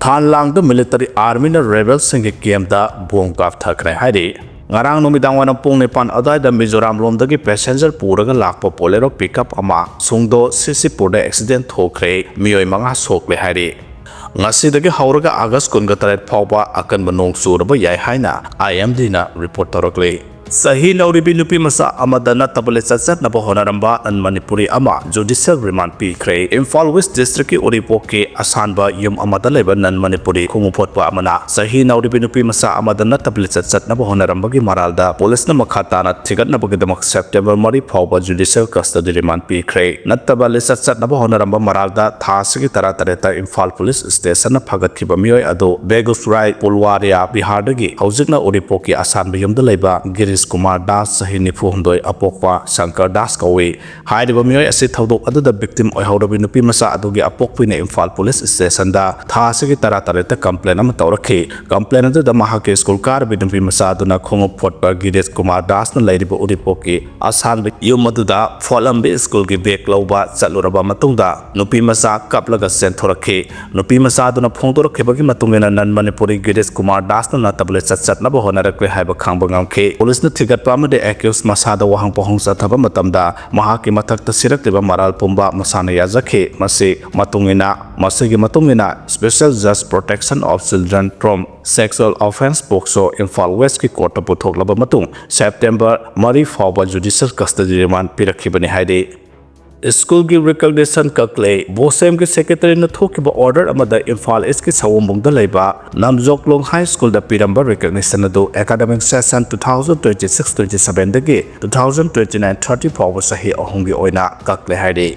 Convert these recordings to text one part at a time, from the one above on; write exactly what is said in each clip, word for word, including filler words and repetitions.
ꯊꯥꯟꯂꯥꯡꯗ military ꯑꯥꯔꯃꯤꯅ ꯔꯦꯕꯦꯜꯁꯤꯡꯒꯤ ꯀꯦꯝꯗ bomb ꯀꯥꯞꯊꯈ꯭ꯔꯦ ꯍꯥꯏꯔꯤ꯫ ꯉꯔꯥꯡ ꯅꯨꯃꯤꯗꯥꯡ ꯋꯥꯏꯔꯝ ꯄꯨꯡ ꯅꯤꯄꯥꯟ ꯑꯗꯨꯋꯥꯏꯗ ꯃꯤꯖꯣꯔꯥꯝ ꯂꯣꯝꯗꯒꯤ ꯄꯦꯁꯦꯟꯖꯔ ꯄꯨꯔꯒ ꯂꯥꯛꯄ ꯕꯣꯂꯦꯔꯣ ꯄꯤꯛꯑꯞ ꯑꯃ ꯁꯨꯡꯗꯣ ꯁꯤꯁꯤꯄꯨꯔꯗ ꯑꯦꯛꯁꯤꯗꯦꯟ ꯊꯣꯛꯈ꯭ꯔꯦ, ꯃꯤꯑꯣꯏ ꯃꯉꯥ ꯁꯣꯛꯂꯦ ꯍꯥꯏꯔꯤ꯫ ꯉꯁꯤꯗꯒꯤ ꯍꯧꯔꯒ ꯑꯥꯒꯁ ꯀꯨꯟꯒ ꯇꯔꯦꯠ ꯐꯥꯎꯕ ꯑꯀꯟꯕ ꯅꯣꯡ ꯆꯨꯔꯕ ꯌꯥꯏ ꯍꯥꯏꯅ ꯑꯥꯏ ꯑꯦꯝ ꯗꯤꯅ ꯔꯤꯄꯣꯔꯠ ꯇꯧꯔꯛꯂꯤ꯫ ꯆꯍꯤ ꯅꯧꯔꯤꯕꯤ ꯅꯨꯄꯤ ꯃꯆꯥ ꯑꯃꯗ ꯅꯠꯇꯕ ꯂꯤꯆꯠ ꯆꯠꯅꯕ ꯍꯣꯠꯅꯔꯝꯕ ꯅꯟ ꯃꯅꯤꯄꯨꯔꯤ ꯑꯃ ꯖꯨꯗꯤꯁꯤꯌꯦꯜ ꯔꯤꯃꯥꯟ ꯄꯤꯈ꯭ꯔꯦ꯫ ꯏꯝꯐꯥꯜ ꯋꯦꯁ꯭ꯠ ꯗꯤꯁꯇ꯭ꯔꯤꯛꯀꯤ ꯎꯔꯤꯄꯣꯛꯀꯤ ꯑꯁꯥꯟꯕ ꯌꯨꯝ ꯑꯃꯗ ꯂꯩꯕ ꯅꯟ ꯃꯅꯤꯄꯨꯔꯤ ꯈꯣꯡꯎꯞ ꯐꯣꯠꯄ ꯑꯃꯅ ꯆꯍꯤ ꯅꯧꯔꯤꯕꯤ ꯅꯨꯄꯤ ꯃꯆꯥ ꯑꯃꯗ ꯅꯠꯇꯕ ꯂꯤꯆꯠ ꯆꯠꯅꯕ ꯍꯣꯠꯅꯔꯝꯕꯒꯤ ꯃꯔꯥꯜꯗ ꯄꯨꯂꯤꯁꯅ ꯃꯈꯥ ꯇꯥꯅ ꯊꯤꯒꯠꯅꯕꯒꯤꯗꯃꯛ ꯁꯦꯞꯇꯦꯝꯕꯔ ꯃꯔꯤ ꯐꯥꯎꯕ ꯖꯨꯗꯤꯁꯤꯌꯦꯜ ꯀꯁꯇꯗꯤ ꯔꯤꯃꯥꯟ ꯄꯤꯈ꯭ꯔꯦ꯫ ꯅꯠꯇꯕ ꯂꯤꯆꯠ ꯆꯠꯅꯕ ꯍꯣꯠꯅꯔꯝꯕ ꯃꯔꯥꯜꯗ ꯊꯥ ꯑꯁꯤꯒꯤ ꯇꯔꯥꯇꯔꯦꯠꯇ ꯏꯝꯐꯥꯜ ꯄꯨꯂꯤꯁ ꯁ꯭ꯇꯦꯁꯟꯅ ꯐꯒꯠꯈꯤꯕ ꯃꯤꯑꯣꯏ ꯑꯗꯨ ꯕꯦꯒꯨꯁꯔꯥꯏ ꯄꯨꯜꯋꯥꯔꯤꯌꯥ ꯕꯤꯍꯥꯔꯗꯒꯤ ꯍꯧꯖꯤꯛꯅ ꯎꯔꯤꯄꯣꯛꯀꯤ ꯑꯁꯥꯟꯕ ꯌꯨꯝꯗ ꯂꯩꯕ ꯒꯤꯔꯤꯁ ꯀꯨꯃꯥꯔ ꯗꯥꯁ, ꯆꯍꯤ ꯅꯤꯐꯨ ꯍꯨꯝꯗꯣꯏ, ꯑꯄꯣꯛꯄ ꯁꯪꯀꯔ ꯗꯥꯁ ꯀꯧꯏ꯫ ꯍꯥꯏꯔꯤꯕ ꯃꯤꯑꯣꯏ ꯑꯁꯤ ꯊꯧꯗꯣꯛ ꯑꯗꯨꯗ ꯚꯤꯛꯇꯤꯝ ꯑꯣꯏꯍꯧꯔꯕꯤ ꯅꯨꯄꯤ ꯃꯆꯥ ꯑꯗꯨꯒꯤ ꯑꯄꯣꯛꯄꯤꯅ ꯏꯝꯐꯥꯜ ꯄꯨꯂꯤꯁ ꯁ꯭ꯇꯦꯁꯟꯗ ꯊꯥ ꯑꯁꯤꯒꯤ ꯇꯔꯥꯇꯔꯦꯠꯇ ꯀꯝꯄ꯭ꯂꯦꯟ ꯑꯃ ꯇꯧꯔꯛꯈꯤ꯫ ꯀꯝꯄ꯭ꯂꯦꯟ ꯑꯗꯨꯗ ꯃꯍꯥꯛꯀꯤ ꯁ꯭ꯀꯨꯜ ꯀꯥꯔꯤꯕꯤ ꯅꯨꯄꯤ ꯃꯆꯥ ꯑꯗꯨꯅ ꯈꯣꯡꯎꯞ ꯐꯣꯠꯄ ꯒꯤꯔꯤꯁ ꯀꯨꯃꯥꯔ ꯗꯥꯁꯅ ꯂꯩꯔꯤꯕ ꯎꯔꯤꯄꯣꯛꯀꯤ ꯑꯁꯥꯟꯕ ꯌꯨꯝ ꯑꯗꯨꯗ ꯐꯣꯠꯂꯝꯕꯤ ꯁ꯭ꯀꯨꯜꯒꯤ ꯕꯦꯒ ꯂꯧꯕ ꯆꯠꯂꯨꯔꯕ ꯃꯇꯨꯡꯗ ꯅꯨꯄꯤ ꯃꯆꯥ ꯀꯞꯂꯒ ꯆꯦꯟꯊꯣꯔꯛꯈꯤ꯫ ꯅꯨꯄꯤ ꯃꯆꯥ ꯑꯗꯨꯅ ꯐꯣꯡꯗꯣꯔꯛꯈꯤꯕꯒꯤ ꯃꯇꯨꯡ ꯏꯟꯅ ꯅꯟ ꯃꯅꯤꯄꯨꯔꯤ ꯒꯤꯔꯤꯁ ꯀꯨꯃꯥꯔ ꯗꯥꯁꯅ ꯅꯠꯇꯕ ꯂꯤꯆꯠ ꯆꯠꯅꯕ ꯍꯣꯠꯅꯔꯛꯂꯦ ꯍꯥꯏꯕ ꯈꯪꯕ ꯉꯝꯈꯤ꯫ ꯄꯨꯂꯤꯁꯅ ꯊꯤꯒꯠꯄ ꯑꯃꯗꯤ ꯑꯦꯀ꯭ꯌꯨꯁ ꯃꯁꯥꯗ ꯋꯥꯍꯪ ꯄꯥꯎꯍꯪ ꯆꯠꯊꯕ ꯃꯇꯝꯗ ꯃꯍꯥꯛꯀꯤ ꯃꯊꯛꯇ ꯁꯤꯔꯛꯂꯤꯕ ꯃꯔꯥꯜ ꯄꯨꯝꯕ ꯃꯁꯥꯅ ꯌꯥꯖꯈꯤ꯫ ꯃꯁꯤ ꯃꯇꯨꯡ ꯏꯟꯅ, ꯃꯁꯤꯒꯤ ꯃꯇꯨꯡ ꯏꯟꯅ Special Judge Protection of Children from Sexual Offence, ꯄꯣꯛꯁꯣ, Imphal ꯋꯦꯁ꯭ꯠꯀꯤ ꯀꯣꯔꯠꯇ ꯄꯨꯊꯣꯛꯂꯕ ꯃꯇꯨꯡ ꯁꯦꯞꯇꯦꯝꯕꯔ ꯃꯔꯤ ꯐꯥꯎꯕ ꯖꯨꯗꯤꯁꯤꯌꯦꯜ ꯀꯁꯇꯗꯤ ꯔꯤꯃꯥꯟ ꯄꯤꯔꯛꯈꯤꯕꯅꯤ ꯍꯥꯏꯔꯤ꯫ ꯁ꯭ꯀꯨꯜꯒꯤ ꯔꯤꯀꯒꯅꯤꯁꯟ ꯀꯛꯂꯦ꯫ ꯕꯣꯁꯦꯝꯒꯤ ꯁꯦꯀ꯭ꯔꯦꯇꯔꯤꯅ ꯊꯣꯛꯈꯤꯕ ꯑꯣꯔꯗꯔ ꯑꯃꯗ ꯏꯝꯐꯥꯜ ꯏꯁ꯭ꯠꯀꯤ ꯁꯑꯣꯝꯕꯨꯡꯗ ꯂꯩꯕ ꯅꯥꯝꯖꯣꯛꯂꯣꯡ ꯍꯥꯏ ꯁ꯭ꯀꯨꯜꯗ ꯄꯤꯔꯝꯕ ꯔꯤꯀꯒꯅꯤꯁꯟ ꯑꯗꯨ academic session two thousand twenty-six twenty-seven ꯗꯒꯤ two thousand twenty-nine thirty ꯐꯥꯎꯕ ꯆꯍꯤ ꯑꯍꯨꯝꯒꯤ ꯑꯣꯏꯅ ꯀꯛꯂꯦ ꯍꯥꯏꯔꯤ꯫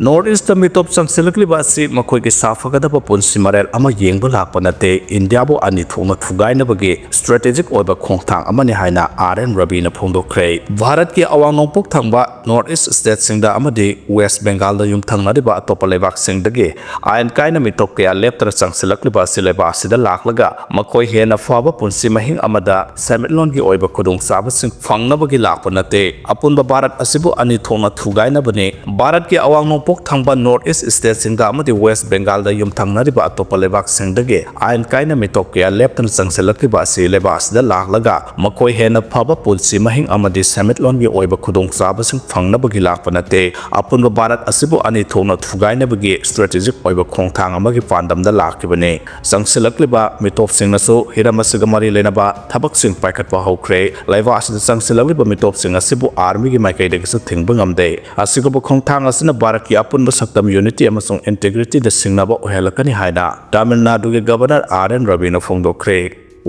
ꯅꯣꯔꯠ ꯏꯁ꯭ꯠꯇ ꯃꯤꯇꯣꯞ ꯆꯪꯁꯤꯜꯂꯛꯂꯤꯕ ꯑꯁꯤ ꯃꯈꯣꯏꯒꯤ ꯁꯥꯐꯒꯗꯕ ꯄꯨꯟꯁꯤ ꯃꯔꯦꯜ ꯑꯃ ꯌꯦꯡꯕ ꯂꯥꯛꯄ ꯅꯠꯇꯦ, ꯏꯟꯗꯤꯌꯥꯕꯨ ꯑꯅꯤ ꯊꯣꯛꯅ ꯊꯨꯒꯥꯏꯅꯕꯒꯤ ꯁ꯭ꯇ꯭ꯔꯦꯇꯦꯖꯤꯛ ꯑꯣꯏꯕ ꯈꯣꯡꯊꯥꯡ ꯑꯃꯅꯤ ꯍꯥꯏꯅ ꯑꯥꯔ ꯑꯦꯟ ꯔꯕꯤꯅ ꯐꯣꯡꯗꯣꯛꯈ꯭ꯔꯦ꯫ ꯚꯥꯔꯠꯀꯤ ꯑꯋꯥꯡ ꯅꯣꯡꯄꯣꯛ ꯊꯪꯕ ꯅꯣꯔꯠ ꯏꯁ꯭ꯠ ꯁ꯭ꯇꯦꯠꯁꯤꯡꯗ ꯑꯃꯗꯤ ꯋꯦꯁ꯭ꯠ ꯕꯦꯡꯒꯥꯜꯗ ꯌꯨꯝꯊꯪꯅꯔꯤꯕ ꯑꯇꯣꯞꯄ ꯂꯩꯕꯥꯛꯁꯤꯡꯗꯒꯤ ꯑꯥꯏꯟ ꯀꯥꯏꯅ ꯃꯤꯇꯣꯞ ꯀꯌꯥ ꯂꯦꯞꯇꯅ ꯆꯪꯁꯤꯜꯂꯛꯂꯤꯕ ꯑꯁꯤ ꯂꯩꯕꯥꯛ ꯑꯁꯤꯗ ꯂꯥꯛꯂꯒ ꯃꯈꯣꯏ ꯍꯦꯟꯅ ꯐꯕ ꯄꯨꯟꯁꯤ ꯃꯍꯤꯡ ꯑꯃꯗ ꯁꯦꯟꯃꯤꯠꯂꯣꯟꯒꯤ ꯑꯣꯏꯕ ꯈꯨꯗꯣꯡꯆꯥꯕꯁꯤꯡ ꯐꯪꯅꯕꯒꯤ ꯂꯥꯛꯄ ꯅꯠꯇꯦ꯫ ꯑꯄꯨꯟꯕ ꯚꯥꯔꯠ ꯑꯁꯤꯕꯨ ꯑꯅꯤ ꯊꯣꯛꯅ ꯊꯨꯒꯥꯏꯅꯕꯅꯤ꯫ ꯚꯥꯔꯠꯀꯤ ꯑꯋꯥꯡ ꯅꯣꯡꯄꯣꯛ ꯅꯣꯡꯄꯣꯛ ꯊꯪꯕ North East stateꯁꯤꯡꯗ ꯑꯃꯗꯤ West Bengalꯗ ꯌꯨꯝꯊꯪꯅꯔꯤꯕ ꯑꯇꯣꯞꯄ ꯂꯩꯕꯥꯛꯁꯤꯡꯗꯒꯤ ꯑꯥꯏꯟ ꯀꯥꯏꯅ ꯃꯤꯇꯣꯞ ꯀꯌꯥ ꯂꯦꯞꯇꯅ ꯆꯪꯁꯤꯜꯂꯛꯂꯤꯕ ꯑꯁꯤ ꯂꯩꯕꯥꯛ ꯑꯁꯤꯗ ꯂꯥꯛꯂꯒ ꯃꯈꯣꯏ ꯍꯦꯟꯅ ꯐꯕ ꯄꯨꯟꯁꯤ ꯃꯍꯤꯡ ꯑꯃꯗꯤ ꯁꯦꯟꯃꯤꯠꯂꯣꯟꯒꯤ ꯑꯣꯏꯕ ꯈꯨꯗꯣꯡꯆꯥꯕꯁꯤꯡ ꯐꯪꯅꯕꯒꯤ ꯂꯥꯛꯄ ꯅꯠꯇꯦ꯫ ꯑꯄꯨꯟꯕ ꯚꯥꯔꯠ ꯑꯁꯤꯕꯨ ꯑꯅꯤ ꯊꯣꯛꯅ ꯊꯨꯒꯥꯏꯅꯕꯒꯤ strategic ꯑꯣꯏꯕ ꯈꯣꯡꯊꯥꯡ ꯑꯃꯒꯤ ꯄꯥꯟꯗꯝꯗ ꯂꯥꯛꯈꯤꯕꯅꯤ꯫ ꯆꯪꯁꯤꯜꯂꯛꯂꯤꯕ ꯃꯤꯇꯣꯞꯁꯤꯡꯅꯁꯨ ꯍꯤꯔꯝ ꯑꯁꯤꯒ ꯃꯔꯤ ꯂꯩꯅꯕ ꯊꯕꯛꯁꯤꯡ ꯄꯥꯏꯈꯠꯄ ꯍꯧꯈ꯭ꯔꯦ꯫ ꯂꯩꯕꯥꯛ ꯑꯁꯤꯗ ꯆꯪꯁꯤꯜꯂꯛꯂꯤꯕ ꯃꯤꯇꯣꯞꯁꯤꯡ ꯑꯁꯤꯕꯨ armyꯒꯤ ꯃꯥꯏꯀꯩꯗꯒꯤꯁꯨ ꯊꯤꯡꯕ ꯉꯝꯗꯦ꯫ ꯑꯁꯤꯒꯨꯝꯕ ꯈꯣꯡꯊꯥꯡ ꯑꯁꯤꯅ ꯚꯥꯔꯠꯀꯤ ꯑꯄꯨꯟꯕ ꯁꯛꯇꯝ, unity ꯑꯃꯁꯨꯡ integrityꯗ ꯁꯤꯡꯅꯕ ꯑꯣꯏꯍꯜꯂꯛꯀꯅꯤ ꯍꯥꯏꯅ ꯇꯥꯃꯤꯜ ꯅꯥꯗꯨꯒꯤ Governor R N Raviꯅ ꯐꯣꯡꯗꯣꯛꯈ꯭ꯔꯦ꯫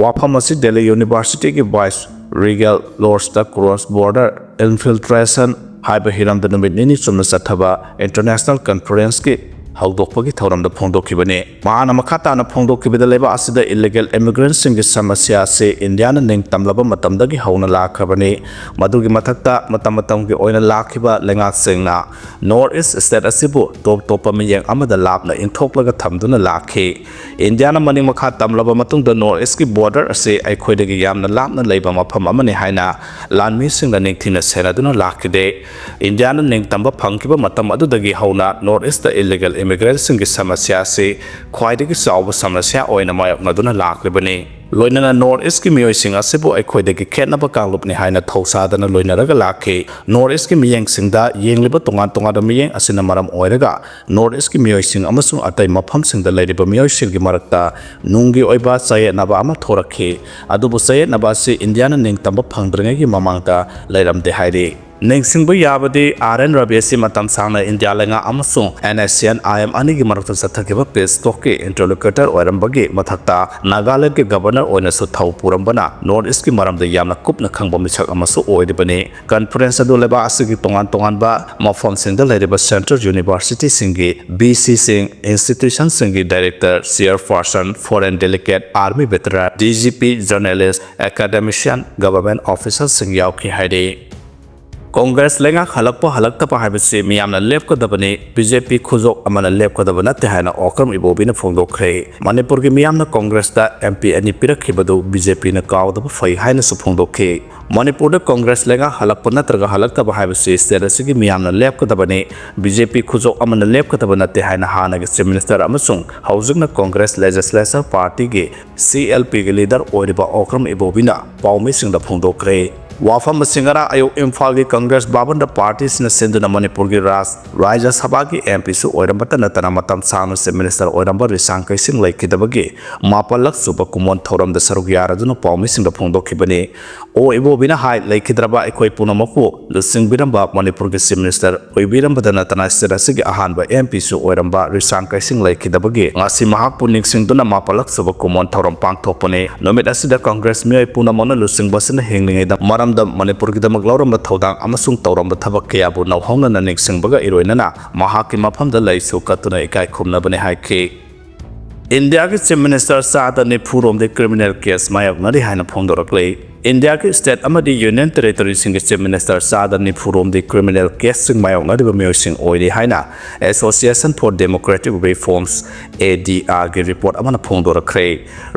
ꯋꯥꯐꯝ ꯑꯁꯤ Delhi Universityꯒꯤ Viceregal Lodgeꯇ Cross Border Infiltration ꯍꯥꯏꯕ ꯍꯤꯔꯝꯗ ꯅꯨꯃꯤꯠ ꯅꯤꯅꯤ ꯆꯨꯝꯅ ꯆꯠꯊꯕ international conferenceꯀꯤ ꯍꯧꯗꯣꯛꯄꯒꯤ ꯊꯧꯔꯝꯗ ꯐꯣꯡꯗꯣꯛꯈꯤꯕꯅꯤ꯫ ꯃꯍꯥꯛꯅ ꯃꯈꯥ ꯇꯥꯅ ꯐꯣꯡꯗꯣꯛꯈꯤꯕꯗ, ꯂꯩꯕꯥꯛ ꯑꯁꯤꯗ illegal immigrantꯁꯤꯡꯒꯤ ꯁꯃꯁ꯭ꯌꯥ ꯑꯁꯤ ꯏꯟꯗꯤꯌꯥꯅ ꯅꯤꯡꯇꯝꯂꯕ ꯃꯇꯝꯗꯒꯤ ꯍꯧꯅ ꯂꯥꯛꯈ꯭ꯔꯕꯅꯤ꯫ ꯃꯗꯨꯒꯤ ꯃꯊꯛꯇ, ꯃꯇꯝ ꯃꯇꯝꯒꯤ ꯑꯣꯏꯅ ꯂꯥꯛꯈꯤꯕ ꯂꯩꯉꯥꯛꯁꯤꯡꯅ North East state ꯑꯁꯤꯕꯨ ꯇꯣꯞ ꯇꯣꯞꯄ ꯃꯤꯠꯌꯦꯡ ꯑꯃꯗ ꯂꯥꯞꯅ ꯏꯟꯊꯣꯛꯂꯒ ꯊꯝꯗꯨꯅ ꯂꯥꯛꯈꯤ꯫ ꯏꯟꯗꯤꯌꯥꯅ ꯃꯅꯤꯡ ꯃꯈꯥ ꯇꯝꯂꯕ ꯃꯇꯨꯡꯗ North Eastꯀꯤ border ꯑꯁꯤ ꯑꯩꯈꯣꯏꯗꯒꯤ ꯌꯥꯝꯅ ꯂꯥꯞꯅ ꯂꯩꯕ ꯃꯐꯝ ꯑꯃꯅꯤ ꯍꯥꯏꯅ ꯂꯥꯟꯃꯤꯁꯤꯡꯅ ꯅꯤꯡꯊꯤꯅ ꯁꯦꯟꯅꯗꯨꯅ ꯂꯥꯛꯈꯤꯗꯦ꯫ ꯏꯟꯗꯤꯌꯥꯅ ꯅꯤꯡꯇꯝꯕ ꯐꯪꯈꯤꯕ ꯃꯇꯝ ꯑꯗꯨꯗꯒꯤ ꯍꯧꯅ North Eastꯇ illegal immigrantꯁꯤꯡꯒꯤ ꯁꯃꯁ꯭ꯌꯥ ꯑꯁꯤ ꯈ꯭ꯋꯥꯏꯗꯒꯤ ꯆꯥꯎꯕ ꯁꯃꯁ꯭ꯌꯥ ꯑꯣꯏꯅ ꯃꯥꯌꯣꯛꯅꯗꯨꯅ ꯂꯥꯛꯂꯤꯕꯅꯤ꯫ ꯂꯣꯏꯅꯅ North Eastꯀꯤ ꯃꯤꯑꯣꯏꯁꯤꯡ ꯑꯁꯤꯕꯨ ꯑꯩꯈꯣꯏꯗꯒꯤ ꯈꯦꯠꯅꯕ ꯀꯥꯡꯂꯨꯞꯅꯤ ꯍꯥꯏꯅ ꯊꯧꯁꯥꯗꯅ ꯂꯣꯏꯅꯔꯒ ꯂꯥꯛꯈꯤ꯫ North Eastꯀꯤ ꯃꯤꯠꯌꯦꯡꯁꯤꯡꯗ ꯌꯦꯡꯂꯤꯕ ꯇꯣꯉꯥꯟ ꯇꯣꯉꯥꯟꯕ ꯃꯤꯠꯌꯦꯡ ꯑꯁꯤꯅ ꯃꯔꯝ ꯑꯣꯏꯔꯒ North Eastꯀꯤ ꯃꯤꯑꯣꯏꯁꯤꯡ ꯑꯃꯁꯨꯡ ꯑꯇꯩ ꯃꯐꯝꯁꯤꯡꯗ ꯂꯩꯔꯤꯕ ꯃꯤꯑꯣꯏꯁꯤꯡꯒꯤ ꯃꯔꯛꯇ ꯅꯨꯡꯒꯤ ꯑꯣꯏꯕ ꯆꯌꯦꯠꯅꯕ ꯑꯃ ꯊꯣꯔꯛꯈꯤ꯫ ꯑꯗꯨꯕꯨ ꯆꯌꯦꯠꯅꯕ ꯑꯁꯤ ꯏꯟꯗꯤꯌꯥꯅ ꯅꯤꯡꯇꯝꯕ ꯐꯪꯗ꯭ꯔꯤꯉꯩꯒꯤ ꯃꯃꯥꯡꯗ ꯂꯩꯔꯝꯗꯦ ꯍꯥꯏꯔꯤ꯫ ꯅꯤꯡꯁꯤꯡꯕ ꯌꯥꯕꯗꯤ, R N Ravi ꯑꯁꯤ ꯃꯇꯝ ꯁꯥꯡꯅ ꯏꯟꯗꯤꯌꯥ ꯂꯩꯉꯥꯛ ꯑꯃꯁꯨꯡ N S C N I M ꯑꯅꯤꯒꯤ ꯃꯔꯛꯇ ꯆꯠꯊꯈꯤꯕ peace talkꯀꯤ interlocutor ꯑꯣꯏꯔꯝꯕꯒꯤ ꯃꯊꯛꯇ, ꯅꯥꯒꯥꯂꯦꯟꯗꯒꯤ Governor ꯑꯣꯏꯅꯁꯨ ꯊꯧ ꯄꯨꯔꯝꯕꯅ North Eastꯀꯤ ꯃꯔꯝꯗ ꯌꯥꯝꯅ ꯀꯨꯞꯅ ꯈꯪꯕ ꯃꯤꯁꯛ ꯑꯃꯁꯨ ꯑꯣꯏꯔꯤꯕꯅꯤ꯫ Conference ꯑꯗꯨ ꯂꯩꯕꯥꯛ ꯑꯁꯤꯒꯤ ꯇꯣꯉꯥꯟ ꯇꯣꯉꯥꯟꯕ ꯃꯐꯝꯁꯤꯡꯗ ꯂꯩꯔꯤꯕ central universityꯁꯤꯡꯒꯤ VCꯁꯤꯡ, institutionꯁꯤꯡꯒꯤ director, chairperson, foreign delegate, army veteran, D G P, journalist, academician, government officerꯁꯤꯡ ꯌꯥꯎꯈꯤ ꯍꯥꯏꯔꯤ꯫ ꯀꯣꯡꯒ꯭ꯔꯦꯁ ꯂꯩꯉꯥꯛ ꯍꯜꯂꯛꯄ ꯍꯜꯂꯛꯇꯕ ꯍꯥꯏꯕꯁꯤ ꯃꯤꯌꯥꯝꯅ ꯂꯦꯞꯀꯗꯕꯅꯤ, ꯕꯤ ꯖꯦ ꯄꯤ ꯈꯨꯖꯣꯞ ꯑꯃꯅ ꯂꯦꯞꯀꯗꯕ ꯅꯠꯇꯦ ꯍꯥꯏꯅ ꯑꯣꯀ꯭ꯔꯝ ꯏꯕꯣꯕꯤꯅ ꯐꯣꯡꯗꯣꯛꯈ꯭ꯔꯦ꯫ ꯃꯅꯤꯄꯨꯔꯒꯤ ꯃꯤꯌꯥꯝꯅ ꯀꯣꯡꯒ꯭ꯔꯦꯁꯇ ꯑꯦꯝ ꯄꯤ ꯑꯅꯤ ꯄꯤꯔꯛꯈꯤꯕꯗꯨ ꯕꯤ ꯖꯦ ꯄꯤꯅ ꯀꯥꯎꯗꯕ ꯐꯩ ꯍꯥꯏꯅꯁꯨ ꯐꯣꯡꯗꯣꯛꯈꯤ꯫ ꯃꯅꯤꯄꯨꯔꯗ ꯀꯣꯡꯒ꯭ꯔꯦꯁ ꯂꯩꯉꯥꯛ ꯍꯜꯂꯛꯄ ꯅꯠꯇ꯭ꯔꯒ ꯍꯜꯂꯛꯇꯕ ꯍꯥꯏꯕꯁꯤ ꯁ꯭ꯇꯦꯠ ꯑꯁꯤꯒꯤ ꯃꯤꯌꯥꯝꯅ ꯂꯦꯞꯀꯗꯕꯅꯤ, ꯕꯤ ꯖꯦ ꯄꯤ ꯈꯨꯖꯣꯞ ꯑꯃꯅ ꯂꯦꯞꯀꯗꯕ ꯅꯠꯇꯦ ꯍꯥꯏꯅ ꯍꯥꯟꯅꯒꯤ ꯆꯤꯐ ꯃꯤꯅꯤꯁꯇꯔ ꯑꯃꯁꯨꯡ ꯍꯧꯖꯤꯛꯅ ꯀꯣꯡꯒ꯭ꯔꯦꯁ ꯂꯦꯖꯤꯁꯂꯦꯆꯔ ꯄꯥꯔꯇꯤꯒꯤ ꯁꯤ ꯑꯦꯜ ꯄꯤꯒꯤ ꯂꯤꯗꯔ ꯑꯣꯏꯔꯤꯕ ꯑꯣꯀ꯭ꯔꯝ ꯏꯕꯣꯕꯤꯅ ꯄꯥꯎꯃꯤꯁꯤꯡꯗ ꯐꯣꯡꯗꯣꯛꯈ꯭ꯔꯦ꯫ ꯋꯥꯐꯝ ꯑꯁꯤ ꯉꯔꯥꯡ ꯑꯌꯨꯛ ꯏꯝꯐꯥꯜꯒꯤ ꯀꯪꯒ꯭ꯔꯦꯁ ꯚꯕꯟꯗ ꯄꯥꯔꯇꯤꯁꯤꯅ ꯁꯤꯟꯗꯨꯅ ꯃꯅꯤꯄꯨꯔꯒꯤ ꯔꯥꯖ-, ꯔꯥꯖ꯭ꯌ ꯁꯚꯥꯒꯤ ꯑꯦꯝ ꯄꯤꯁꯨ ꯑꯣꯏꯔꯝꯕꯇ ꯅꯠꯇꯅ ꯃꯇꯝ ꯁꯥꯡꯅ ꯆꯤꯐ ꯃꯤꯅꯤꯁꯇꯔ ꯑꯣꯏꯔꯝꯕ ꯔꯤꯁꯥꯡ ꯀꯩꯁꯤꯡ ꯂꯩꯈꯤꯗꯕꯒꯤ ꯃꯥꯄꯜꯂꯛ ꯁꯨꯕ ꯀꯨꯃꯣꯟ ꯊꯧꯔꯝꯗ ꯁꯔꯨꯛ ꯌꯥꯔꯗꯨꯅ ꯄꯥꯎꯃꯤꯁꯤꯡꯗ ꯐꯣꯡꯗꯣꯛꯈꯤꯕꯅꯤ꯫ ꯑꯣ ꯏꯕꯣꯕꯤꯅ ꯍꯥꯏ, ꯂꯩꯈꯤꯗ꯭ꯔꯕ ꯑꯩꯈꯣꯏ ꯄꯨꯝꯅꯃꯛꯄꯨ ꯂꯨꯆꯤꯡꯕꯤꯔꯝꯕ ꯃꯅꯤꯄꯨꯔꯒꯤ ꯆꯤꯐ ꯃꯤꯅꯤꯁꯇꯔ ꯑꯣꯏꯕꯤꯔꯝꯕꯗ ꯅꯠꯇꯅ ꯁ꯭ꯇꯦꯠ ꯑꯁꯤꯒꯤ ꯑꯍꯥꯟꯕ ꯑꯦꯝ ꯄꯤꯁꯨ ꯑꯣꯏꯔꯝꯕ ꯔꯤꯁꯥꯡ ꯀꯩꯁꯤꯡ ꯂꯩꯈꯤꯗꯕꯒꯤ ꯉꯁꯤ ꯃꯍꯥꯛꯄꯨ ꯅꯤꯡꯁꯤꯡꯗꯨꯅ ꯃꯥꯄꯜꯂꯛ ꯁꯨꯕ ꯀꯨꯃꯣꯟ ꯊꯧꯔꯝ ꯄꯥꯡꯊꯣꯛꯄꯅꯤ꯫ ꯅꯨꯃꯤꯠ ꯑꯁꯤꯗ ꯀꯪꯒ꯭ꯔꯦꯁ ꯃꯤꯑꯣꯏ ꯄꯨꯝꯅꯃꯛꯅ ꯂꯨꯆꯤꯡꯕ ꯑꯁꯤꯅ ꯍꯤꯡꯂꯤꯉꯩꯗ ꯃꯔꯝꯗꯝ ꯃꯅꯤꯄꯨꯔꯒꯤꯗꯃꯛ ꯂꯧꯔꯝꯕ ꯊꯧꯗꯥꯡ ꯑꯃꯁꯨꯡ ꯇꯧꯔꯝꯕ ꯊꯕꯛ ꯀꯌꯥꯕꯨ ꯅꯧꯍꯧꯅꯅ ꯅꯤꯡꯁꯤꯡꯕꯒ ꯏꯔꯣꯏꯅꯅ ꯃꯍꯥꯛꯀꯤ ꯃꯐꯝꯗ ꯂꯩꯁꯨ ꯀꯠꯇꯨꯅ ꯏꯀꯥꯏ ꯈꯨꯝꯅꯕꯅꯤ ꯍꯥꯏꯈꯤ꯫ ꯏꯟꯗꯤꯌꯥꯒꯤ ꯆꯤꯐ ꯃꯤꯅꯤꯁꯇꯔ ꯆꯥꯗ ꯅꯤꯐꯨ ꯔꯣꯝꯗꯤ ꯀ꯭ꯔꯤꯃꯤꯅꯦꯜ ꯀꯦꯁ ꯃꯥꯌꯣꯛꯅꯔꯤ ꯍꯥꯏꯅ ꯐꯣꯡꯗꯣꯔꯛꯂꯤ꯫ ꯏꯟꯗꯤꯌꯥꯒꯤ ꯁ꯭ꯇꯦꯠ ꯑꯃꯗꯤ ꯌꯨꯅꯤꯌꯟ ꯇꯦꯔꯤꯇꯣꯔꯤꯁꯤꯡꯒꯤ ꯆꯤꯐ ꯃꯤꯅꯤꯁꯇꯔ ꯆꯥꯗ ꯅꯤꯐꯨ ꯔꯣꯝꯗꯤ ꯀ꯭ꯔꯤꯃꯤꯅꯦꯜ ꯀꯦꯁꯁꯤꯡ ꯃꯥꯌꯣꯛꯅꯔꯤꯕ ꯃꯤꯑꯣꯏꯁꯤꯡ ꯑꯣꯏꯔꯤ ꯍꯥꯏꯅ Association for Democratic Reforms, A D ꯑꯥꯔꯒꯤ ꯔꯤꯄꯣꯔꯠ ꯑꯃꯅ ꯐꯣꯡꯗꯣꯔꯛꯈ꯭ꯔꯦ꯫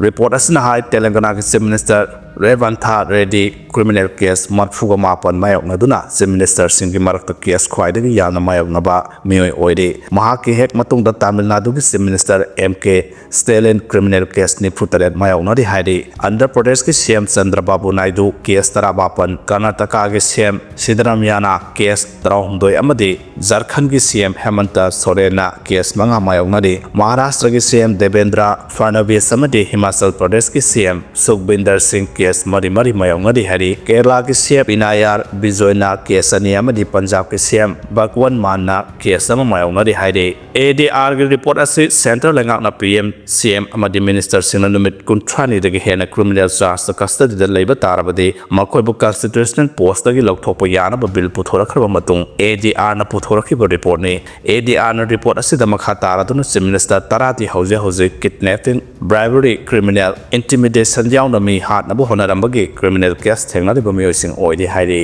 ꯔꯤꯄꯣꯔꯠ ꯑꯁꯤꯅ ꯍꯥꯏ, ꯇꯦꯂꯪꯒꯅꯥꯒꯤ chief minister Revanth Reddy criminal case ꯃꯔꯤꯐꯨꯒ ꯃꯥꯄꯟ ꯃꯥꯌꯣꯛꯅꯗꯨꯅ ꯆꯤꯐ ꯃꯤꯅꯤꯁꯇꯔꯁꯤꯡꯒꯤ ꯃꯔꯛꯇ ꯀꯦꯁ ꯈ꯭ꯋꯥꯏꯗꯒꯤ ꯌꯥꯝꯅ ꯃꯥꯌꯣꯛꯅꯕ ꯃꯤꯑꯣꯏ ꯑꯣꯏꯔꯤ꯫ ꯃꯍꯥꯛꯀꯤ ꯍꯦꯛ ꯃꯇꯨꯡꯗ ꯇꯥꯃꯤꯜ ꯅꯥꯗꯨꯒꯤ ꯆꯤꯐ ꯃꯤꯅꯤꯁꯇꯔ ꯑꯦꯝ ꯀꯦ ꯁ꯭ꯇꯦꯂꯤꯟ ꯀ꯭ꯔꯤꯃꯤꯅꯦꯜ ꯀꯦꯁ ꯅꯤꯐꯨ ꯇꯔꯦꯠ ꯃꯥꯌꯣꯛꯅꯔꯤ ꯍꯥꯏꯔꯤ꯫ ꯑꯟꯙ꯭ꯔ ꯄ꯭ꯔꯗꯦꯁꯀꯤ ꯁꯤ ꯑꯦꯝ ꯆꯟꯗ꯭ꯔꯕꯥꯕꯨ ꯅꯥꯏꯗꯨ ꯀꯦꯁ ꯇꯔꯥꯃꯥꯄꯟ, ꯀꯔꯅꯥꯇꯀꯥꯒꯤ ꯁꯤ ꯑꯦꯝ ꯁꯤꯗꯔꯥꯃꯌꯥꯅ ꯀꯦꯁ ꯇꯔꯥꯍꯨꯝꯗꯣꯏ ꯑꯃꯗꯤ ꯖꯔꯈꯟꯒꯤ ꯁꯤ ꯑꯦꯝ ꯍꯦꯃꯟꯇ ꯁꯣꯔꯦꯟꯅ ꯀꯦꯁ ꯃꯉꯥ ꯃꯥꯌꯣꯛꯅꯔꯤ꯫ ꯃꯍꯥꯔꯥꯁꯇ꯭ꯔꯒꯤ ꯁꯤ ꯑꯦꯝ ꯗꯦꯕꯦꯟꯗ꯭ꯔ ꯐꯔꯅꯕꯤꯁ ꯑꯃꯗꯤ ꯍꯤꯃꯥꯆꯜ ꯄ꯭ꯔꯗꯦꯁꯀꯤ ꯁꯤ ꯑꯦꯝ ꯁꯨꯈꯕꯤꯟꯗꯔ ꯁꯤꯡ ꯀꯦꯁ ꯃꯔꯤ ꯃꯔꯤ ꯃꯥꯌꯣꯛꯅꯔꯤ ꯍꯥꯏꯔꯤ꯫ ꯀꯦꯔꯂꯥꯒꯤ ꯁꯤ ꯑꯦꯝ ꯄꯤꯅꯥꯌꯥꯔ ꯕꯤꯖꯣꯏꯅ ꯀꯦꯁ ꯑꯅꯤ ꯑꯃꯗꯤ ꯄꯟꯖꯥꯕꯀꯤ ꯁꯤ ꯑꯦꯝ ꯚꯒꯋꯟ ꯃꯥꯟꯅ ꯀꯦꯁ ꯑꯃ ꯃꯥꯌꯣꯛꯅꯔꯤ ꯍꯥꯏꯔꯤ꯫ ꯑꯦ ꯗꯤ ꯑꯥꯔꯒꯤ ꯔꯤꯄꯣꯔꯠ ꯑꯁꯤ ꯁꯦꯟꯇ꯭ꯔꯦꯜ ꯂꯩꯉꯥꯛꯅ ꯄꯤ ꯑꯦꯝ, ꯁꯤ ꯑꯦꯝ ꯑꯃꯗꯤ ꯃꯤꯅꯤꯁꯇꯔꯁꯤꯡꯅ ꯅꯨꯃꯤꯠ ꯀꯨꯟꯊ꯭ꯔꯥꯅꯤꯗꯒꯤ ꯍꯦꯟꯅ ꯀ꯭ꯔꯤꯃꯤꯅꯦꯜ ꯆꯥꯔꯖꯇ ꯀꯁꯇꯗꯤꯗ ꯂꯩꯕ ꯇꯥꯔꯕꯗꯤ ꯃꯈꯣꯏꯕꯨ ꯀꯟꯁꯇꯤꯇ꯭ꯌꯨꯁꯅꯦꯜ ꯄꯣꯁꯇꯒꯤ ꯂꯧꯊꯣꯛꯄ ꯌꯥꯅꯕ ꯕꯤꯜ ꯄꯨꯊꯣꯔꯛꯈ꯭ꯔꯕ ꯃꯇꯨꯡ ꯑꯦ ꯗꯤ ꯑꯥꯔꯅ ꯄꯨꯊꯣꯔꯛꯈꯤꯕ ꯔꯤꯄꯣꯔꯠꯅꯤ꯫ ꯑꯦ ꯗꯤ ꯑꯥꯔꯅ ꯔꯤꯄꯣꯔꯠ ꯑꯁꯤꯗ ꯃꯈꯥ ꯇꯥꯔꯗꯨꯅ ꯆꯤꯐ ꯃꯤꯅꯤꯁꯇꯔ ꯇꯔꯥꯗꯤ ꯍꯧꯖꯤꯛ ꯍꯧꯖꯤꯛ ꯀꯤꯗꯅꯦꯄꯤꯡ, ꯕ꯭ꯔꯥꯏꯕꯔꯤ, ꯀ꯭ꯔꯤꯃꯤꯅꯦꯜ ꯏꯟꯇꯤꯃꯤꯗꯦꯁꯟ ꯌꯥꯎꯅ ꯃꯤ ꯍꯥꯠꯅꯕ ꯍꯣꯠꯅꯔꯝꯕꯒꯤ ꯀ꯭ꯔꯤꯃꯤꯅꯦꯜ ꯀꯦꯁ ꯊꯦꯡꯅꯔꯤꯕ ꯃꯤꯑꯣꯏꯁꯤꯡ ꯑꯣꯏꯔꯤ ꯍꯥꯏꯔꯤ꯫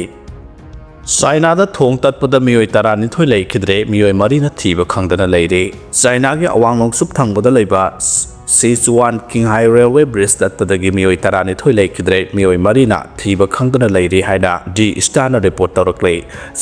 ꯆꯥꯏꯅꯥꯗ ꯊꯣꯡ ꯇꯠꯄꯗ ꯃꯤꯑꯣꯏ ꯇꯔꯥꯅꯤꯊꯣꯏ ꯂꯩꯈꯤꯗ꯭ꯔꯦ, ꯃꯤꯑꯣꯏ ꯃꯔꯤꯅ ꯊꯤꯕ ꯈꯪꯗꯅ ꯂꯩꯔꯤ꯫ ꯆꯥꯏꯅꯥꯒꯤ ꯑꯋꯥꯡ ꯅꯣꯡꯆꯨꯞ ꯊꯪꯕꯗ ꯂꯩꯕ ꯁꯤꯆꯨꯋꯥꯟ ꯀꯤꯡꯍꯥꯏ ꯔꯦꯜꯋꯦ ꯕ꯭ꯔꯤꯖ ꯇꯠꯄꯗꯒꯤ ꯃꯤꯑꯣꯏ ꯇꯔꯥꯅꯤꯊꯣꯏ ꯂꯩꯈꯤꯗ꯭ꯔꯦ, ꯃꯤꯑꯣꯏ ꯃꯔꯤꯅ ꯊꯤꯕ ꯈꯪꯗꯅ ꯂꯩꯔꯤ ꯍꯥꯏꯅ ꯗꯤ ꯁ꯭ꯇꯥꯔꯅ ꯔꯤꯄꯣꯔꯠ ꯇꯧꯔꯛꯂꯤ꯫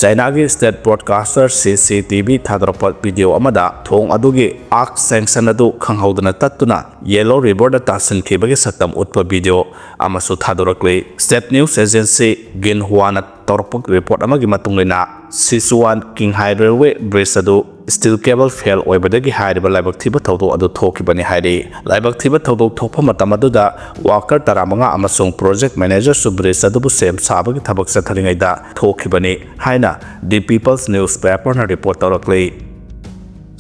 ꯆꯥꯏꯅꯥꯒꯤ ꯁ꯭ꯇꯦꯠ ꯕ꯭ꯔꯣꯗꯀꯥꯁꯇꯔ ꯁꯤ ꯁꯤ ꯇꯤ ꯚꯤ ꯊꯥꯗꯣꯔꯛꯄ ꯚꯤꯗꯤꯑꯣ ꯑꯃꯗ ꯊꯣꯡ ꯑꯗꯨꯒꯤ ꯑꯥꯔꯛ ꯁꯦꯛꯁꯟ ꯑꯗꯨ ꯈꯪꯍꯧꯗꯅ ꯇꯠꯇꯨꯅ ꯌꯦꯂꯣ ꯔꯤꯚꯔꯗ ꯇꯥꯁꯤꯟꯈꯤꯕꯒꯤ ꯁꯛꯇꯝ ꯎꯠꯄ ꯚꯤꯗꯤꯑꯣ ꯑꯃꯁꯨ ꯊꯥꯗꯣꯔꯛꯂꯤ꯫ ꯁ꯭ꯇꯦꯠ ꯅ꯭ꯌꯨꯁ ꯑꯦꯖꯦꯟꯁꯤ ꯒꯤꯟꯍꯨꯋꯥꯅ ꯇꯧꯔꯛꯄ ꯔꯤꯄꯣꯔꯠ ꯑꯃꯒꯤ ꯃꯇꯨꯡ ꯏꯟꯅ, ꯁꯤꯆꯨꯋꯥꯟ ꯀꯤꯡꯍꯥꯏ ꯔꯦꯜꯋꯦ ꯕ꯭ꯔꯤꯖ ꯑꯗꯨ ꯁ꯭ꯇꯤꯜ ꯀꯦꯕꯜ ꯐꯦꯜ ꯑꯣꯏꯕꯗꯒꯤ ꯍꯥꯏꯔꯤꯕ ꯂꯥꯏꯕꯛ ꯊꯤꯕ ꯊꯧꯗꯣꯛ ꯑꯗꯨ ꯊꯣꯛꯈꯤꯕꯅꯤ ꯍꯥꯏꯔꯤ꯫ ꯂꯥꯏꯕꯛ ꯊꯤꯕ ꯊꯧꯗꯣꯛ ꯊꯣꯛꯄ ꯃꯇꯝ ꯑꯗꯨꯗ ꯋꯥꯀꯔ ꯇꯔꯥꯃꯉꯥ ꯑꯃꯁꯨꯡ ꯄ꯭ꯔꯣꯖꯦꯛ ꯃꯦꯅꯦꯖꯔꯁꯨ ꯕ꯭ꯔꯤꯖ ꯑꯗꯨꯕꯨ ꯁꯦꯝ ꯁꯥꯕꯒꯤ ꯊꯕꯛ ꯆꯠꯊꯔꯤꯉꯩꯗ ꯊꯣꯛꯈꯤꯕꯅꯤ ꯍꯥꯏꯅ ꯗꯤ ꯄꯤꯄꯜꯁ ꯅ꯭ꯌꯨꯁ ꯄꯦꯄꯔꯅ ꯔꯤꯄꯣꯔꯠ ꯇꯧꯔꯛꯂꯤ꯫